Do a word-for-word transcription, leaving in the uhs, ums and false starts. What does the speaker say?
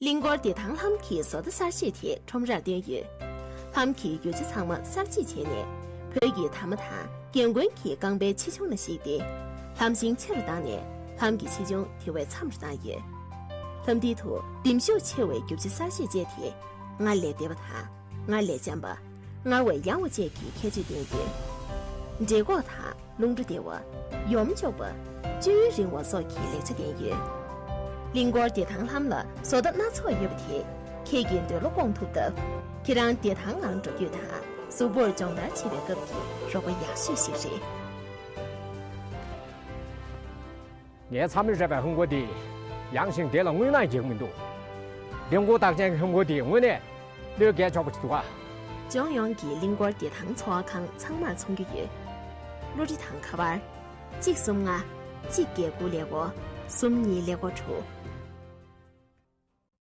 གླིང་སྐོར་བདེ་ཐང་ལྷམ་གྱི་བཟོ་ལྟ་གསར་བརྗེ་དེ་ཁྲོམ་རར་བཏོན་ཡོད། ལྷམ་གྱི་ཡོ་བྱད་ཚང་མ་གསར་བརྗེ་བྱས་ནས། བོད་ཀྱི་དར་མ་དང་རྒན་རྒོན་གྱི་རྐང་པའི་ཆེ་ཆུང་ལ་གཞིགས་ཏེ། ལྷམ་ཤིང་ཆེ་རུ་བཏང་ནས། ལྷམ་གྱི་ཆེ་ཆུང་དེ་བས་མཚམས་རུ་བཏང་ཡོད། ལྷམ་མཐིལ་དུ་ལྡེམ་ཤུགས་ཆེ་བའི་རྒྱུ་ཆ་གསར་བརྗེ་སྤྲད་དེ། སྔར་ལས་བདེ་བ་དང་། སྔར་ལས་འཇམ་པ། སྔར་བས་ཡང་བ་བཅས་ཀྱི་ཁྱད་ཆོས་ལྡན་ཡོད། འབྲས་སྐོགས་དང་། རླུང་འགྲོ་བདེ་བ། ཡོམ་འཇོག་པ། སྤྱོད་ཡུན་རིང་བ་སོགས་ཀྱི་ལེགས་ཆ་ལྡན་ཡོད། གླིང་སྐོར་བདེ་ཐང་ལྷམ་ལ་བཟོ་ལྟ་སྣ་ཚོགས་ཡོད་པ་དེས། ཁྱེད་ཀྱི་འདོད་བློ་སྐོང་ཐུབ་སྟབས། ཁྱེད་རང་བདེ་ཐང་ངང་འགྲོ་སྐྱོད་དང་། གཟུགས་པོར་སྦྱོང་བརྡར་བྱེད་པའི་སྐབས་ཀྱི་རོགས་པ་ཡག་ཤོས་ཤིག་རེད། ངའི་ཚ་མོས་སྤྲད་པའི་ལྷམ་གོག་འདི་ཡངས་ཤིང་བདེ་ལ་རྔུལ་ནག་རྒྱག་མི་འདུག་ལྡེམ་ཀོ་རྟགས་ཅན་གྱི་ལྷམ་གོག་འདི་དངོས་གནས་བློས་འགེལ་ཆོག་པ་ཞིག་འདུག་ག་ལྗོངས་ཡོངས་ཀྱི་གླིང་སྐོར་བདེ་ཐང་ཚོང་ཁང་ཚང་མར་འཚོང་རྒྱུ་ཡོད། བློ་འདྲི་དང་ཁ་པར། གཅིག་གསུམ་ལྔ། གཅིག་བརྒྱད་དགུ་ཀླད་ཀོར་གསུམ་གཉིས་ཀླད་ཀོར་དྲུག